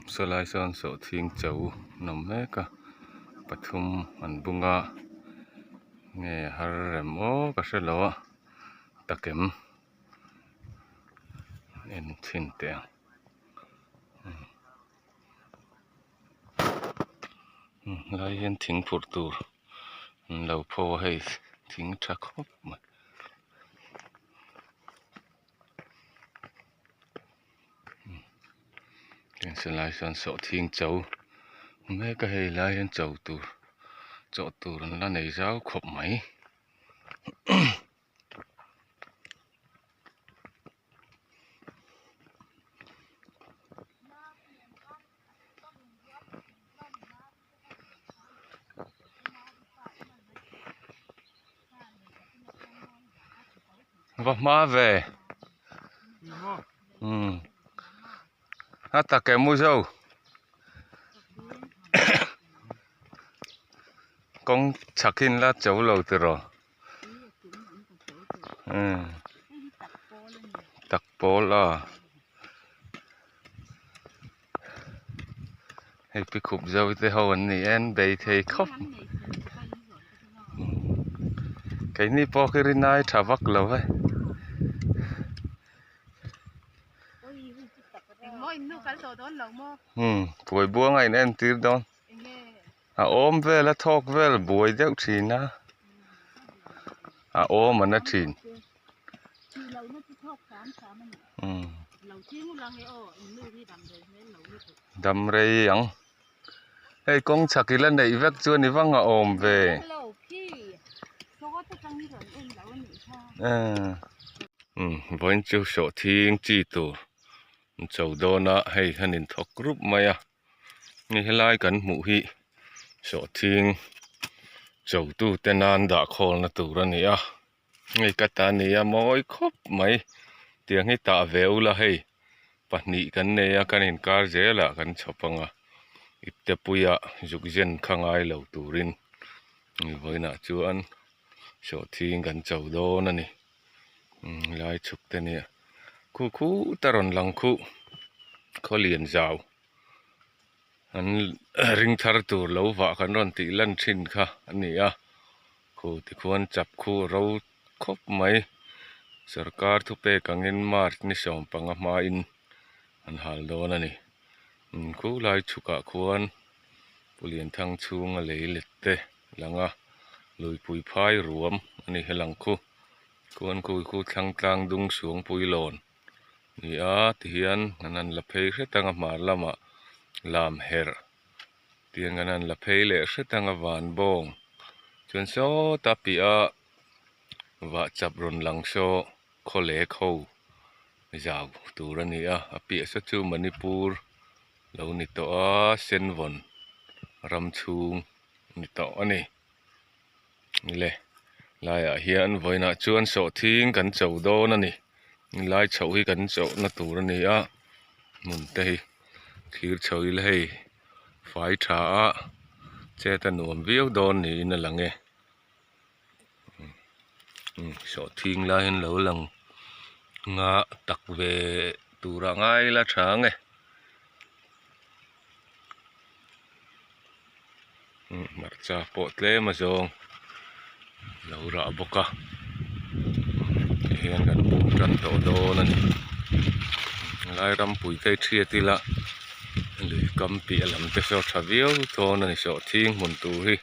Saw lai sawn sawhthing cho an awm mek a pathum an bung a nge har rem aw ka hrelo a takem en chhin teh ang. Helai hian thing phurh tur an lo pho a hei thing tha khawp mai. Helai sawn sawhthing cho mek a hei lai hian cho tur chawh tur an la nei zau khawp mai. Va hma ve umm a tak em u zo kawng chhak in la cho lo tiraw. Umm tak pawl a hei pi khup zo te ho an ni en bei thei khawp keini pawh khi rinai tha vak lo e. Umm buai buang a in entir dawn. A awm vel a thawk vel buai deuh thin a a awm a na thin umm dam rei ang hei kawng chhak ila neih vek chuan i va ngahawm ve umm vawiin chu sawhthing chi tur an cho dawn a hei hian in thawk rup mai a. Ni helai kan hmuh hi sawhthing cho tute nan dah khawlna tur a ni a hei ka ta ni a mawi khawp mai tiang hi tah ve ula hei pahnih kan nei a kan inkar zelah kan chhawp ang a ipte puiah zuk zen kha ngai lo turin ni vawiinah chuan sawhthing kan cho dawn a ni helai chhuk te nia khu khut a rawn lang khuh khaw lian zau. An ring thar tur lo vah kan rawn tih lan thin kha a ni a, khu tikhuan chap khu a ro khawp mai. Sorkar thupek angin March ni 15 hmain an hal dawn a ni. Khu lai chhukah khuan Pu Lianthang chhunga lei let te lang a, luipui phai ruam a ni helang khu. Khuan khu khu thlang tlang dung suangpui lawn. Ni a tihian an han la phei hret ang a hmar lamah lam herh tiang an han la phei leh hret ang a van bawng chuan sawta piah a vah chap rawn lang saw khawlek ho zau tur a ni a a piah saw chu Manipur lo ni tawh a senvawn ram chhung ni tawh a ni. Le laiah hian vawiinah chuan sawhthing kan cho dawn a ni lai chhoh hi kan chawhna tur a ni a hmun te hi thlir chho ila hei fai tha a chet a nuam viau dawn niin a lang e sawhthing lai hian lo lang nga tak ve turah ngai ila tha ang e. Hmarcha pawh tlem a zawng lo rah bawk a tihian kan bum tan tawh dawn a ni helai rampui te hi hriat ila lui kam piah lam te saw tha viau dawn a ni sawhthing hmun tur hi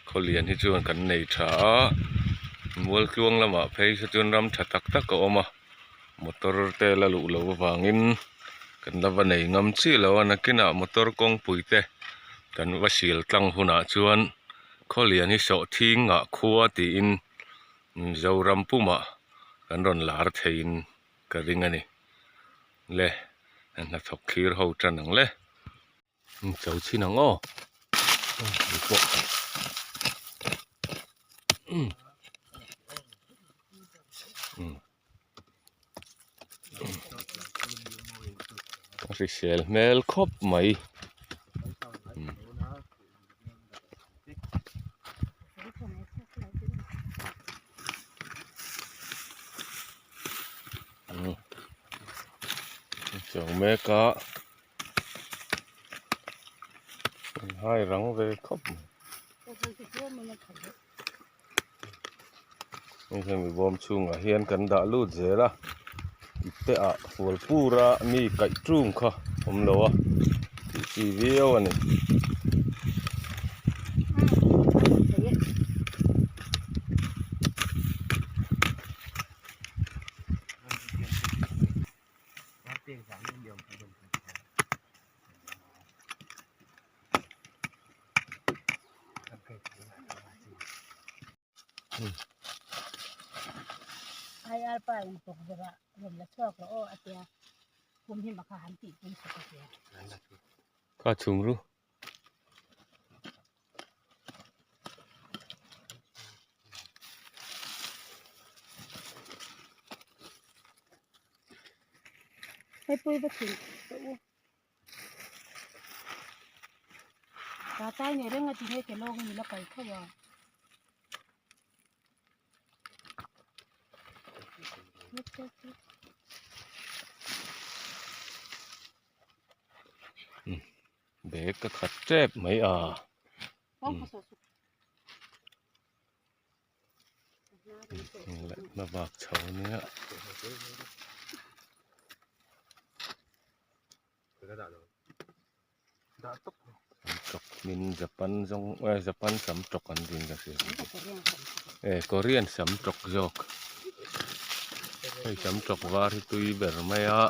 khawlian hi chuan kan nei tha a mualtluang lamah phei saw chuan ram tha tak tak a awm a. Motor te la luh loh avangin kan la va nei ngam chiah lo a nakinah motor kawngpui te kan va sial tlang hunah chuan khawlian hi sawhthing ngah khua tiin Mizoram pumah kan rawn lar theiin ka ring a ni le hnathawk thlir ho tan ang le. Cho chhin ang aw pawh a hrisel hmel khawp mai. Cho mek a. Hai rang ve khawp mai. Hei hemi bawm chhungah hian kan dah lut zel a ipte ah fual pura mi kaih tum kha awm lo a tih chi viau a ni. Ai arpa in tukverh ah rawn la chhuak rawh aw a tia kum hi makha han tih pui sak a tia. Kha chhum ru. Hei pui va chhun tawh u. Tatai nei reng a ti nge ke lawng in ila kal tho a. Bag ka khat tep mai a. Hla bak chho ania. Tawk hmin Japan zawng eh Japan sam tawk an rin ka hria eh Korean sam tawk zawk hei sam tawk var hi tui ber mai a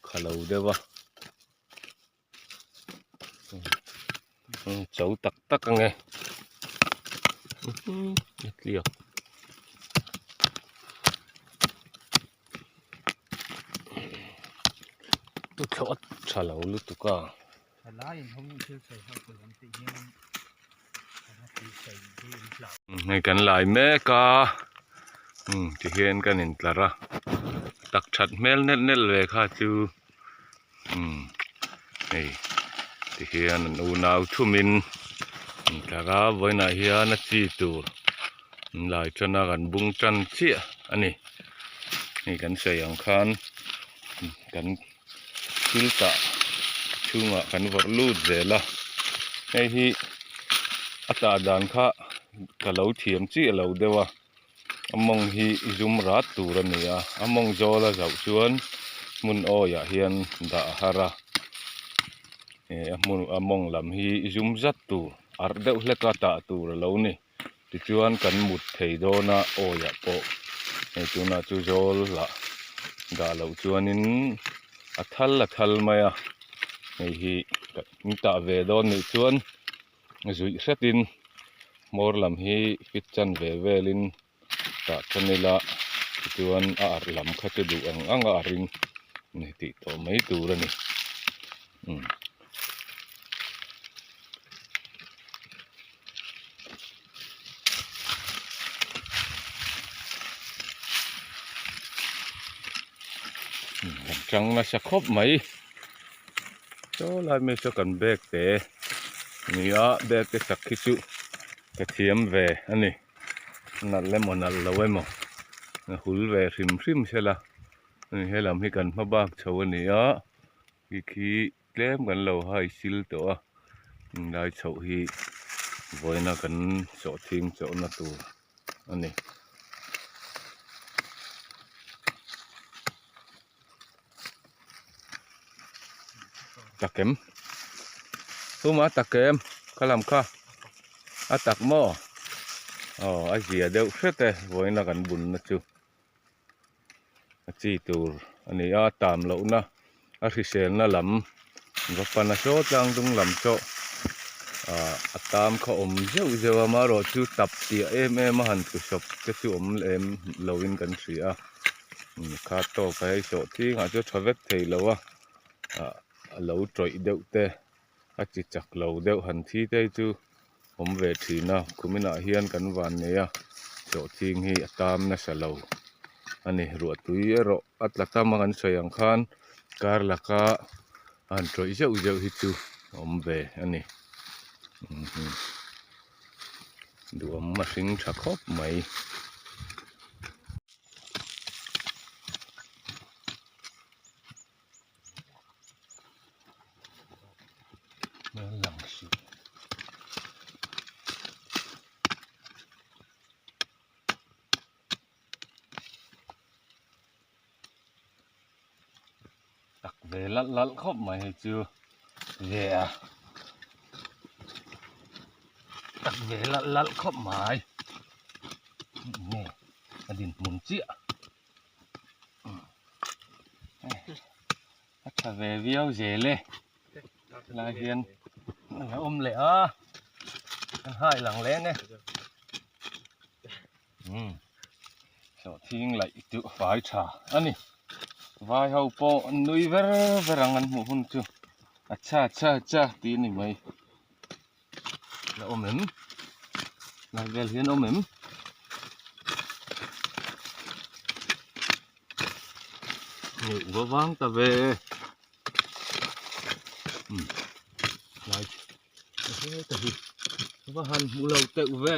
kha lo deuh a cho tak tak ang e a tliak. Tuthlawh a tha lo lutuk a. Hei kan lai mek a tihian kan intlar a tak that hmel nelh nelh ve kha chu hei tihian an unau thumin intlar a vawiinah hian a chi tur an lai tan a kan bung tan chiah a ni. Hei kan sawi ang khan kan thil tah chhungah kan vawrh lut zel a hei hi a tah dan kha ka lo thiam chiah lo deuh a a mawng hi zum rat tur a ni a a mawng zawl a zauh chuan hmun awiah hian dah a har a eh a hmun a mawng lam hi zum zat tur arh deuh hlek a tah tur a lo ni. Tichuan kan mut thei dawn a awiah pawh hei tunah chu zawl lah dah loh chuanin a thal a thal mai a hei hi kan tah ve dawn nih chuan zuih hretin hmawr lam hi fit chan ve velin tah tan ila tichuan a arh lam kha chu duh ang ang a arhin tih tawh mai tur a ni. Kan tang nasa khawp mai saw lai mai saw kan bag te nia bag te sak hi chu ka thiam ve a ni nalh emaw nalh lo emaw a hul ve hrim hrim sela helam hi kan hma bak chho a ni a khi khi. Tlem kan lo hai sil tawh a lai chhoh hi vawiina kan sawhthing chawhna tur a ni. Takem chuma takem kha lam kha a tak maw aw a zia deuh hret e vawiina kan bunna chu. A chi tur a ni a tam lohna a hriselna lam va pan a saw tlang dung lam pawh ah a tam kha awm zeuh zeuh a amaherawhchu tap piah em em a han tlu sawp te chu awm lem loin kan hria a kha tawk a hei sawhthing ah chuan tha vek thei lo a ah a lo tawih deuh te a chi chak lo deuh han thi te hi chu awm ve thin a kuminah hian kan van nei a sawhthing hi a tam nasa lo a ni ruah tui erawh a tla tam a kan sawi ang khan kar laka a han tawih zeuh zeuh hi chu a awm ve a ni duhawm a hring tha khawp mai. ve lalh lalh khawp mai hei chu ve a tak ve lalh lalh khawp mai nge a dinhmun chiah a tha ve viau zel e helai hian a awm leh a an hai lang leh ane umm sawhthing laih chu fai tha a ni vai ho pawh an nui ver ver ang an hmuh hun chu acha acha acha tih a ni mai la awm em lai vel hian awm em hmuh va vang ta ve umm lai heta hi va han hmu lo teuh ve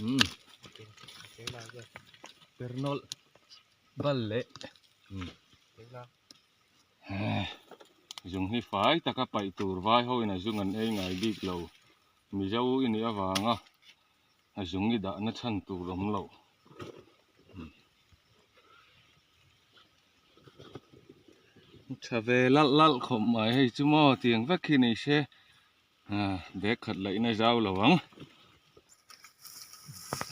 umm per nawlh bal leh umm zung hi fai taka paih tur vai ho in a zung an ei ngai bik lo mizo i nih avanga a zung i dahna chhan tur awm lo. Tha ve lalh lalh khawp mai hei chu maw tiang vek hi ni se ah bag khat laihna zau lo ang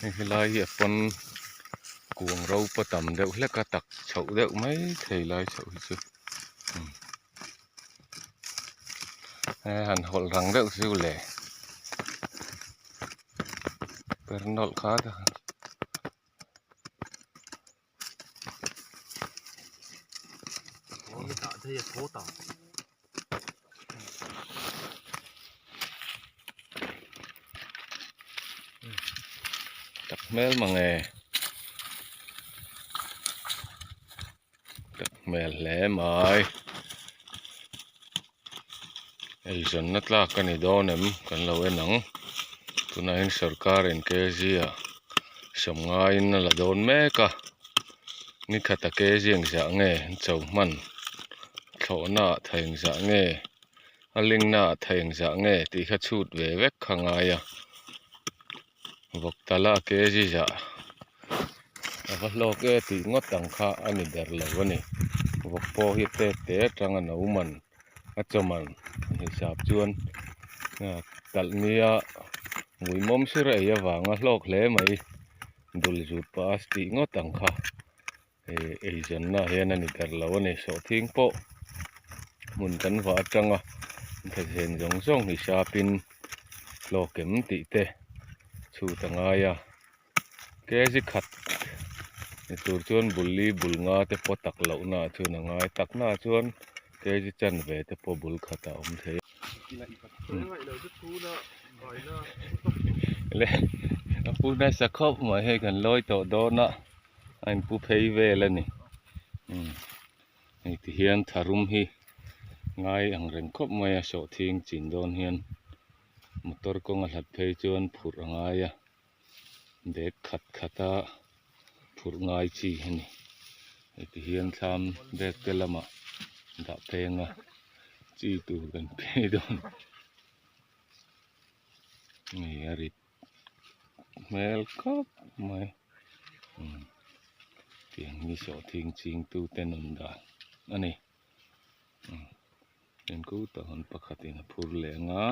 hei helai hi a pawn kuang ropa tam deuh hlek a tak chhoh deuh mai thei lai chhoh hi chu he han hawlh rang deuh chu le per nawlh kha. Tak hmel mange tak hmel hle mai eizawnna tlak a ni dawn em kan lo en ang tunah hian sorkar in kg ah sawmngaiin a la dawn mek a ni khata kg engzah nge an cho hman thlawhna ah thei engzah nge a lingna ah thei engzah nge tih kha chhut ve vek kha a ngai a vawk tala kg zah a va hlawk e tih ngawt ang kha a ni ber lo a ni vawk pawh hi tet te atanga no man a chaw man hisap chuan talh nia hmuimawm sur a ei avanga hlawk hle mai dul zut pah a tih ngawt ang kha ih eizawnna ah hian a ni ber lo a ni sawhthing pawh hmun kan vah atanga thawchhen zawng zawng hisapin hlawk em tih te chhut a ngai a kg khat ni tur chuan bul li bul nga te pawh tak loh na ah chuan a ngai tak na ah chuan kg chanve te pawh bul khat a awm thei a a pu nasa khawp mai hei kan lawi tawh dawn a a inpu phei vel a ni umm hei ti hian tharum hi ngai ang reng khawp mai a sawhthing chin dawn hian motor kawng a hlat phei chuan phurh a ngai a bag khat khat a phurh ngai chi a ni hei ti hian thlam bag te lamah dah pheng a chi tur kan phei dawn hei a rit hmel khawp mai umm tiang hi sawhthing ching tu te nun dan a ni umm enku tawn pakhatin a phur leh ang a.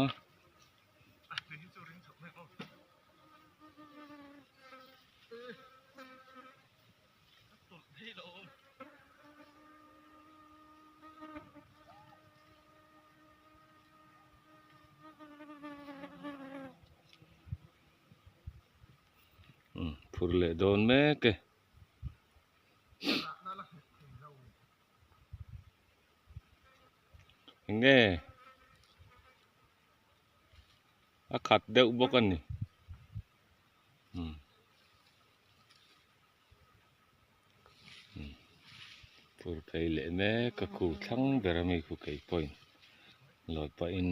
Phur leh dawn mek e. Enge a khat deuh bawk a ni. Phur phei leh mek a khu thlang ber ami khu kei pawhin lawi pahin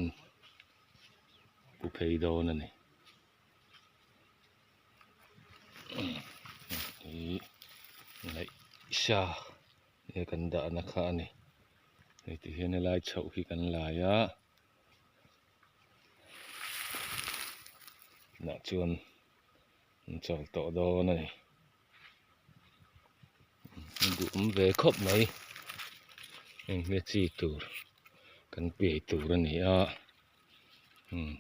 pu phei dawn a ni. Ih ngaih sa nge kan dahna kha a ni hei ti hian helai chhoh hi kan lai a nah chuan an chawl tawh dawn a ni a duhawm ve khawp mai. Heng hi a chi tur kan piai tur a ni a umm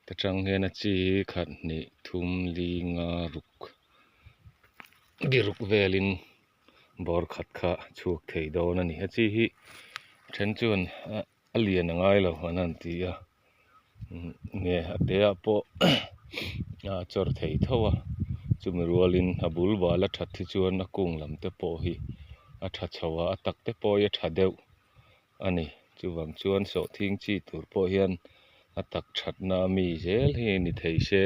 ta tang hian a chi hi khat hnih thum li nga ruk biruk velin bawr khat kha chhuak thei dawn a ni a chi hi then chuan a lian a ngai lo an han ti a nge a te ah pawh a chawr thei tho a chumi rualin a bul bal a that hi chuan a kung lam te pawh hi a tha chho a a tak te pawh hi a tha deuh a ni chuvang chuan sawhthing chi tur pawh hian a tak thatna ami zel hi ni thei se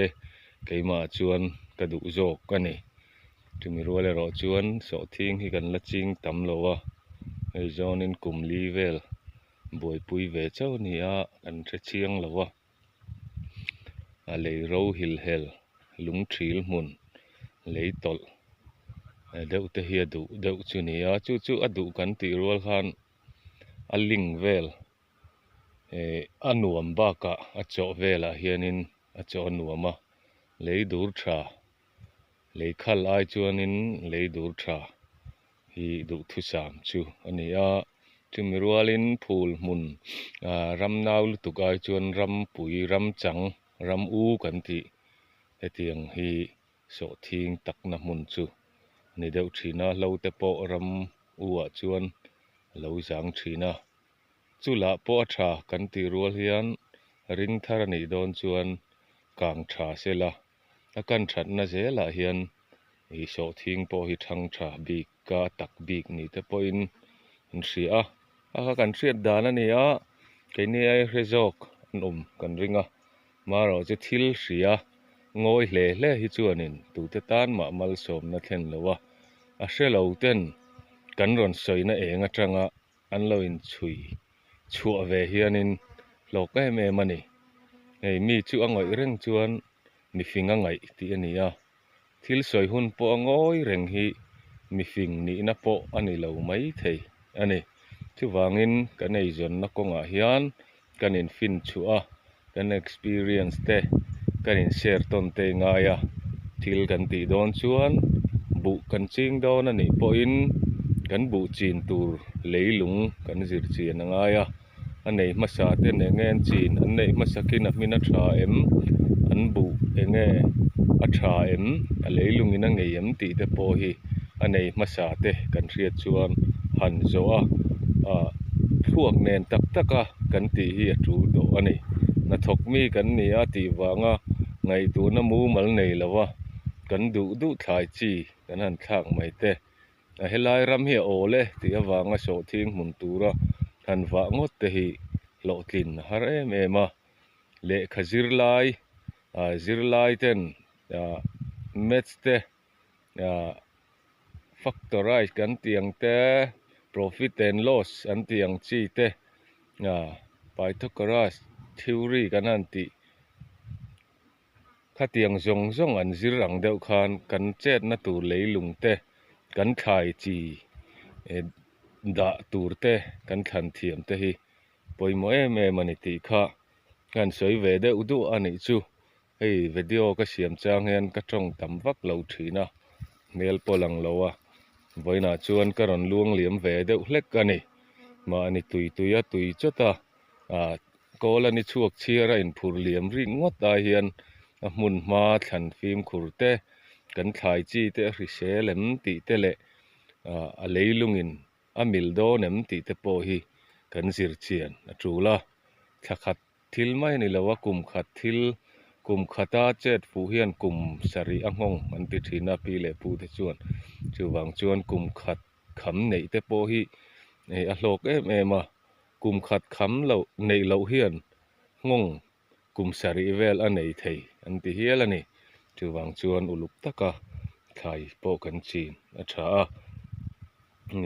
keimah chuan ka duh zawk a ni chumi rual erawh chuan sawhthing hi kan la ching tam lo a hei zawnin kum li vel buaipui ve chauh a ni a kan hre chiang lo a a lei ro hil hel lung thil hmun lei tawlh deuh te hi a duh deuh chu a ni a chu chu a duh kan tih rual khan a ling vel eh a nuam bakah a chawh velah hianin a chawh a nuam a lei dur tha lei khal ai chuanin lei dur tha hi duhthusam chu a ni a chumi rualin phul hmun ah ram nau lutuk ai chuan rampui ram chang ram u kan tih hetiang hi sawhthing takna hmun chu a ni deuh thin a hlo te pawh ram u ah chuan a lo zang thin a chulah pawh a tha kan tih rual hian ring thar a nih dawn chuan kang tha sela a kan thatna zelah hian ih sawhthing pawh hi thang tha bik a tak bik ni te pawhin an hria a a kha kan hriat dan a ni a keini ai hre zawk an awm kan ring a marawh chu thil hria ngawi hle hle hi chuanin tute tan mah malsawmna thlen lo a a hre lo ten kan rawn sawina eng atanga an lo inchhui chhuah ve hianin hlawk em em a ni. Hei mi chu a ngawih reng chuan mifing a ngaih tih a ni a, thil sawi hun pawh a ngawi reng hi mifing nihna pawh a ni lo mai thei a ni. Chuvangin kan eizawnna kawngah hian kan infin chhuah a, kan experience te kan in share tawn te ngai a, thil kan tih dawn chuan buh kan ching dawn a nih pawhin kan buh chin tur leilung kan zir chian a ngai a, a nei hmasa ten eng nge an chin, an neih hmasakin a hmin a tha em, an buh eng nge a tha em, a leilung in a ngei em tih te pawh hi a nei hmasa te kan hriat chuan han zawh a, ah thluak nen tak tak a kan tih hi a tul tawh a ni. Hnathawk mi kan ni a tih vanga ngaihtuahna mumal nei lo a, kan duh duh thlai chi kan han thlak mai te. A helai ram hi a awl e tih avanga sawhthing hmun tura han vah ngawt te hi hlawhtlin a har em em a. Lehkha zirlai ah zirlai ten ah maths te ah factorize kan tih ang te profit and loss an tih ang chi te ah pythagoras theory kan han tih khatiang zawng zawng an zir ang deuh khan kan chetna tur leilung te kan thlai chi eh dah tur te kan thlan thiam te hi pawimawh em em a ni tih kha ka han sawi ve deuh duah a nih chu. Hei video ka siam chang hian ka tawng tam vak lo thin a, hmel pawh lang lo a, vawiinah chuan ka rawn luang liam ve deuh hlek a ni. Mahni tui tui a tui chawt a, ah kawl a ni chhuak chhiar a inphur liam rik ngawt ai hian a hmun hma thlan fimkhur te, kan thlai chi te a hrisel em tih te leh ah a leilungin a mil dawn em tih te pawh hi kan zir chian a tul a, thla khat Thil mai a ni lo a, kum khat thil, kum khata chet fuh hian kum sarih a nghawng an ti thin a, pi leh pu te chuan. Chuvang chuan kum khat kham neih te pawh hi a hlawk em em a, kum khat kham loh neih loh hian nghawng kum sarih vel a nei thei an ti hial a ni. Chuvang chuan uluk taka thlai pawh kan chin a tha a,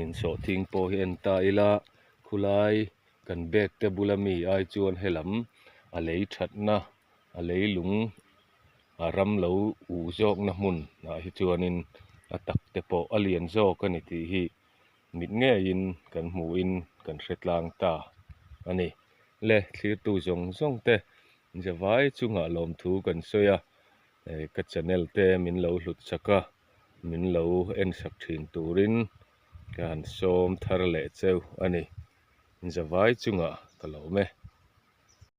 insawhthing pawh hi en ta ila khulai Kan bag te bula mi ai chuan helam a lei thatna a lei lung a ram lo uh zawkna hmun ah hi chuanin a tak te pawh a lian zawk a ni tih hi mit ngeiin kan hmuhin kan hre tlang ta a ni. Le thlirtu zawng zawng te zavai chungah lawmthu kan sawi a, ka channel te min lo hlut sak a, min lo en sak thin turin ka han sawm thar leh cheu a ni. Zavai chungah ka lo awm e.